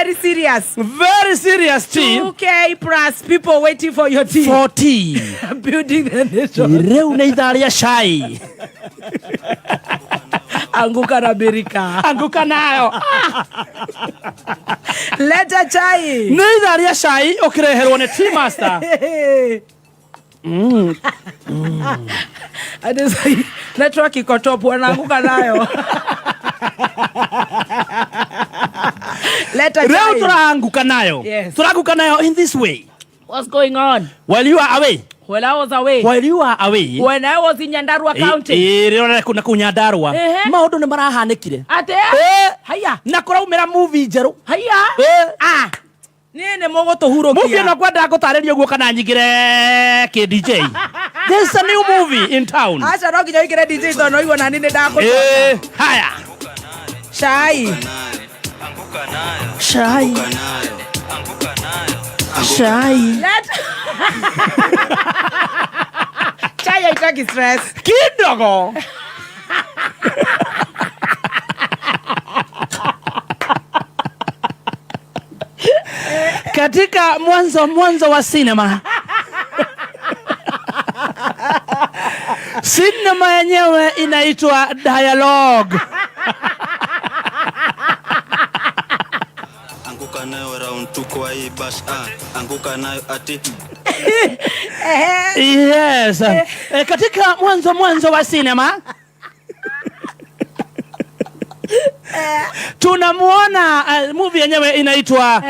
Very serious. Very serious tea. 2K plus people waiting for your tea. For tea. Building the nation. Rĩu nĩ ithaa rĩa cai. Anguka na birika. Anguka nayo. Leta chai. Nĩ ithaa rĩa cai ũkĩreherwo nĩ Tea Master. Hadi sahi, network iko top, wanaanguka nayo. Leta Rĩu chai. tũranguka nayo. Yes. Tũranguka nayo in this way. What's going on? While you are away. When I was away. While you are away. When I was in Nyandarua County. Ĩ rĩrĩa na kũu Nyandarua. Ehe. Maũndũ nĩ marahanĩkire. Ate? Eh. Haya. Na kũraumĩra movie njerũ. Haya. Eh. Ah. Niĩ nĩ mũgũtũhurũkia. Movie ĩno ngwendaga gũtarĩria ũguo kana nyingĩre KDJ. There's a new movie in town. Aca no nginya ũingĩre DJ tondũ no igua nani nĩ ndakũcoka. Eh, haya. Chai. Chai. Chai. Let Chai haitaki stress. Kidogo. Katika mwanzo mwanzo wa sinema. Sinema yenyewe inaitwa Dialogue. Anguka nayo round 2 kwa hii bash, ah. Anguka nayo ati. Yes. Katika mwanzo mwanzo wa sinema tunamuona, movie yenyewe inaitwa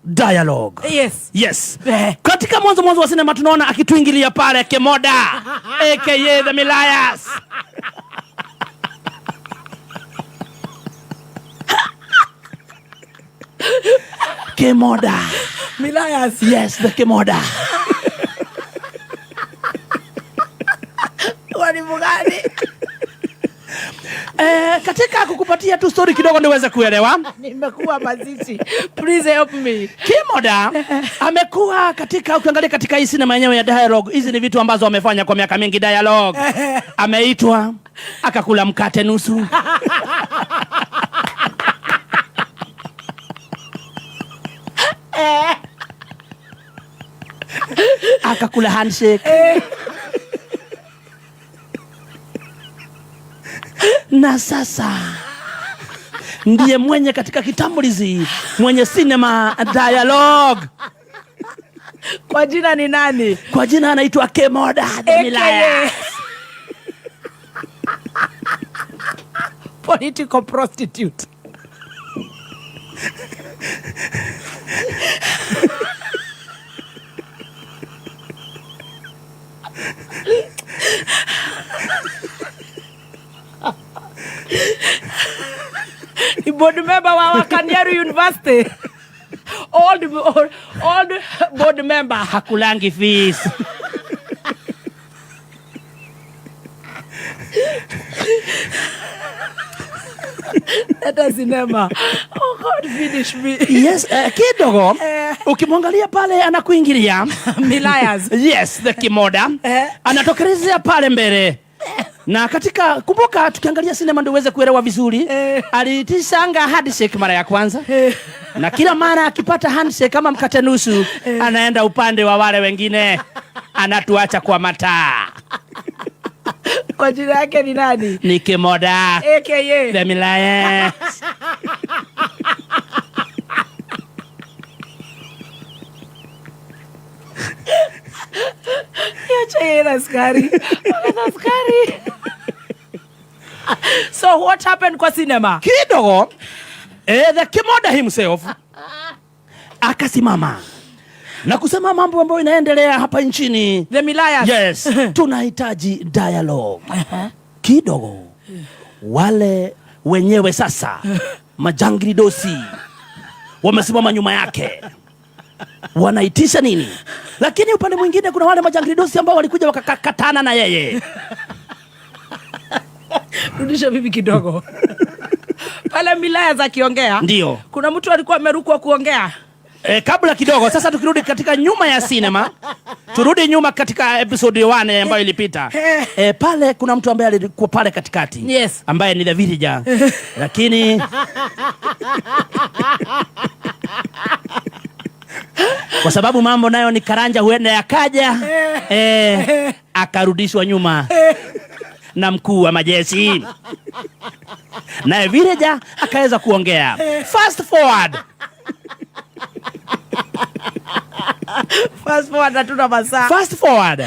Dialogue. Yes. Yes. Katika mwanzo mwanzo wa sinema tunaona akituingilia pale Kemoda aka The Milayas. Kemoda. Milayas. Yes, the Kemoda. Walimu gani? Katika kukupatia tu story kidogo niweze kuelewa. Nimekuwa mazishi. Please help me. Kimoda amekuwa katika, ukiangalia katika hii sinema yenyewe ya Dialogue, hizi ni vitu ambazo amefanya kwa miaka mingi Dialogue. Ameitwa akakula mkate nusu. Akakula handshake. Na sasa ndiye mwenye katika kitambulizi, mwenye cinema Dialogue. Kwa jina ni nani? Kwa jina anaitwa Kemoda the AKA. Milayas. Political prostitute. Ni board member wa Wakanyaru University. Old board member. Hakulangi fees. Let us cinema. Oh God, finish me. Yes, kidogo. Ukimwangalia pale anakuingilia. Milayas. Yes, the Kimoda. Anatokelezea pale mbele. Na katika, kumbuka tukiangalia sinema ndio uweze kuelewa vizuri. Aliitishanga handshake mara ya kwanza. Na kila mara akipata handshake kama mkate nusu, anaenda upande wa wale wengine. Anatuacha kwa mataa. Kwa jina yake ni nani? Ni Kimoda. AKA. The Milayas. Hiyo chai ina sukari. Ina sukari. So what happened kwa cinema? Kidogo, the Kimoda himself akasimama na kusema mambo ambayo inaendelea hapa nchini. The Milayas. Yes. Tunahitaji dialogue. Kidogo wale wenyewe sasa majangili dosi wamesimama nyuma yake wanaitisha nini? Lakini upande mwingine kuna wale majangili dosi ambao walikuja wakakatana na yeye. Rudisha bibi kidogo. Pale Milayas akiongea, Ndio. kuna mtu alikuwa amerukwa kuongea. Kabla kidogo sasa, tukirudi katika nyuma ya sinema, turudi nyuma katika episode 1 ambayo ilipita. Pale kuna mtu ambaye alikuwa pale katikati ambaye ni the villager, lakini kwa sababu mambo nayo ni karanja, huenda yakaja, akarudishwa nyuma na mkuu wa majeshi, naye villager akaweza kuongea. Fast forward. Fast forward, hatuna masaa. Fast forward.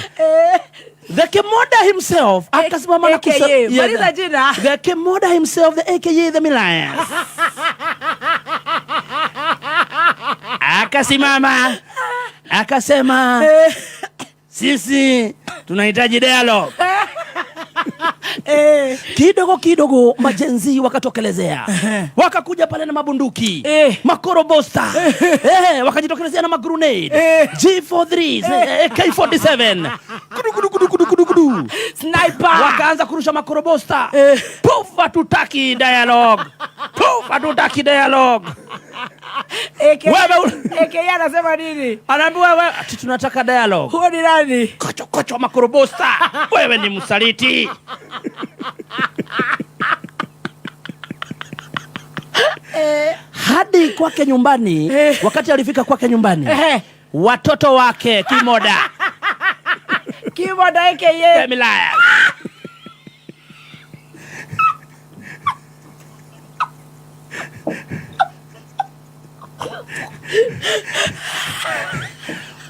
The Kemoda himself akasimama na AKA. Maliza jina. The Kemoda himself, the AKA the Milayas, akasimama akasema, "Sisi tunahitaji dialogue." Kidogo kidogo ma-Gen Z wakatokelezea, wakakuja pale na mabunduki, makorobosta, wakajitokelezea na magrenade, G43, AK47, kudu, kudu, kudu, kudu, kudu, kudu. Sniper. Wakaanza kurusha makorobosta. "Puf, hatutaki dialogue. Puf, hatutaki dialogue." AK, Wewe AKA anasema nini? Anaambiwa, "Wewe, ati tunataka dialogue." Huo ni nani? Kocho kocho makorobosta. "Wewe ni msaliti." Hadi kwake nyumbani, wakati alifika kwake nyumbani, watoto wake Kimoda, Kimoda AKA Milaya,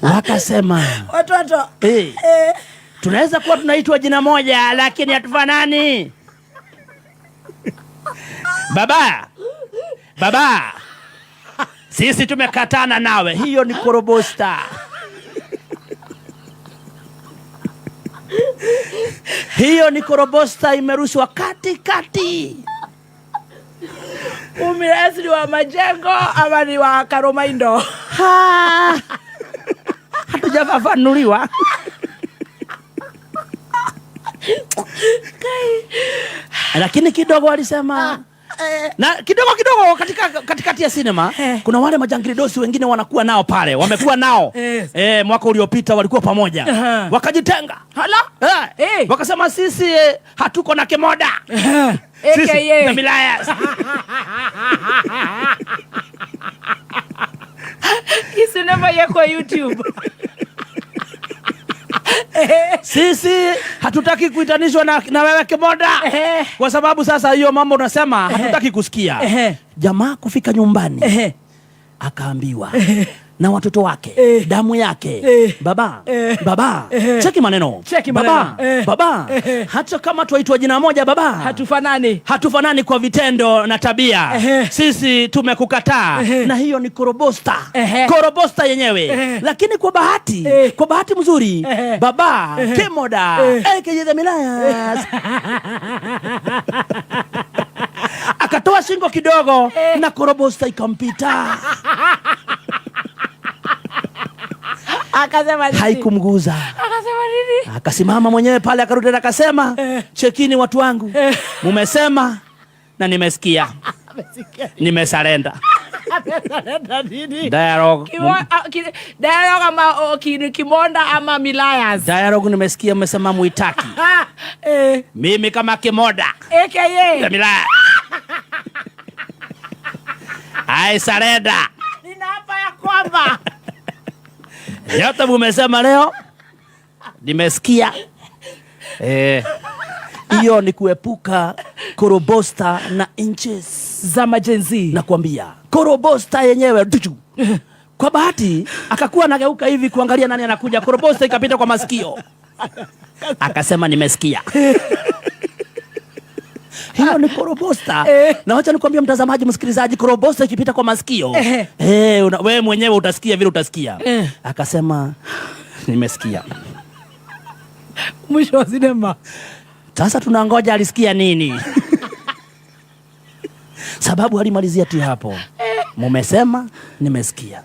wakasema, Watoto. "Tunaweza kuwa tunaitwa jina moja lakini hatufanani. Baba, baba, sisi tumekatana nawe." Hiyo ni korobosta. Hiyo ni korobosta imerushwa katikati. Umirasi ni wa majengo ama ni wa Karomaindo? Ha! Hatujafafanuliwa. Lakini kidogo walisema na kidogo kidogo katika katikati ya sinema kuna wale majangilidosi wengine wanakuwa nao pale, wamekuwa nao mwaka uliopita walikuwa pamoja, wakajitenga. Hala? Wakasema, "Sisi hatuko na Kemoda. Sisi AKA. the Milayas." Hii sinema yako YouTube. "Sisi hatutaki kuitanishwa na wewe Kemoda, kwa sababu sasa hiyo mambo unasema hatutaki kusikia." Jamaa kufika nyumbani akaambiwa na watoto wake, damu yake, "Baba, baba," cheki maneno, Cheki "Baba, maneno. Baba, hata kama twaitwa jina moja, baba, Hatufanani. Hatufanani kwa vitendo na tabia. Sisi tumekukataa." Na hiyo ni korobosta, korobosta yenyewe. Lakini kwa bahati, kwa bahati mzuri, baba Kemoda AKA the Milayas akatoa shingo kidogo na korobosta ikampita. Akasema nini? Haikumguza. Akasema nini? Akasimama mwenyewe pale, akarudi tena akasema, "Chekini watu wangu, mumesema na nimesikia, Amesikia. Nimesurrender." Amesurrender nini? Dialogue. Dialogue ama Kimonda ama Milayas? "Dialogue nimesikia mmesema muitaki. Mimi kama Kimoda AKA the Milayas, I surrender." Ninaapa ya kwamba "Yote mumesema leo nimesikia." Hiyo ni kuepuka korobosta na inches za ma-Gen Z. Nakwambia korobosta yenyewe tuchu. Kwa bahati akakuwa anageuka hivi kuangalia nani anakuja, korobosta ikapita kwa masikio, akasema, "Nimesikia." Hiyo ni korobosta. Na wacha nikwambie mtazamaji, msikilizaji, korobosta ikipita kwa masikio, wewe mwenyewe utasikia vile utasikia. Akasema, "Nimesikia." Mwisho wa sinema. Sasa tunangoja alisikia nini, sababu alimalizia tu hapo, "Mumesema, nimesikia."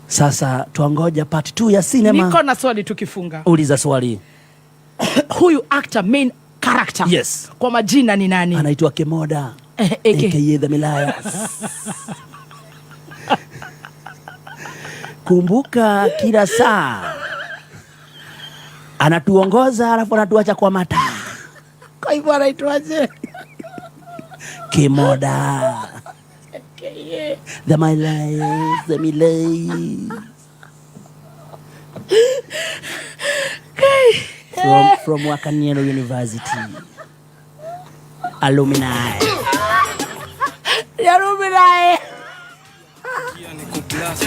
Sasa twangoja part 2 ya sinema. Niko na swali tukifunga. Uliza swali. Huyu actor, main character. Yes. Kwa majina ni nani? Anaitwa Kemoda AK. AKA the Milayas. Kumbuka kila saa anatuongoza alafu anatuacha kwa mataa. Kwa hivyo anaitwaje? Kimoda. The my life, the my life. From Wakanielo University. Alumni. Alumni. Ni kublast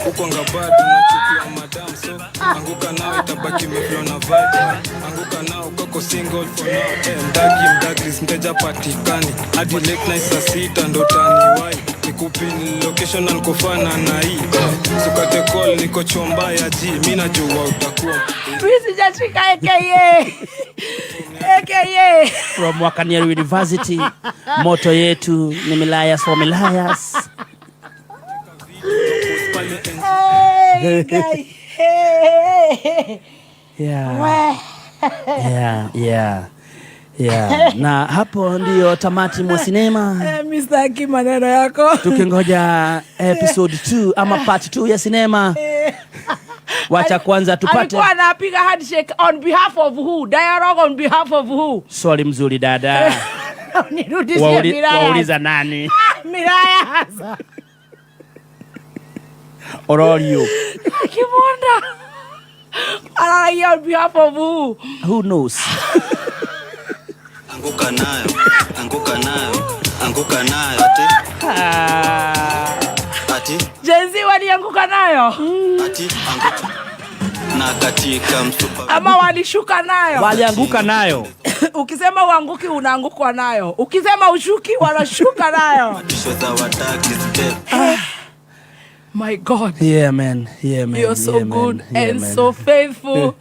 huko ngabado nachukia madam, so anguka nao, itabaki meflow na vibe. Anguka nao koko single for now. Eh, mdagi mdagris, mteja patikani hadi late night, saa 6 ndo taniwai nikupin location na nikofana na hii, eh, sukate call, niko chomba ya g, mi najua utakuwa Mimi sijashika AKA. AKA. From Wakanielo University. Motto yetu ni Milayas for Milayas. Pale. Hey, guy. Hey, hey. Yeah. Na hapo ndiyo tamati mwa sinema. Eh, Mr. Aki, maneno yako. Tukingoja episode 2 ama part 2 ya sinema. Wacha kwanza tupate. Alikuwa anapiga handshake on behalf of who? Dialogue on behalf of who? Swali mzuri, dada. Nirudishie Milayas. Wauliza nani? Milayas. Ororio. Kimonda. Anaongea on behalf of who? Who knows? Anguka nayo, anguka nayo, anguka nayo, ati ati Gen Z walianguka nayo ati anguka na katika msupa. Ama walishuka nayo? Walianguka nayo. Ukisema uanguki, unaangukwa nayo. Ukisema ushuki, wanashuka nayo. Tisho za wataki step. My God. Yeah, man. Yeah, man. You're so Yeah, man. good Yeah, and man. so faithful.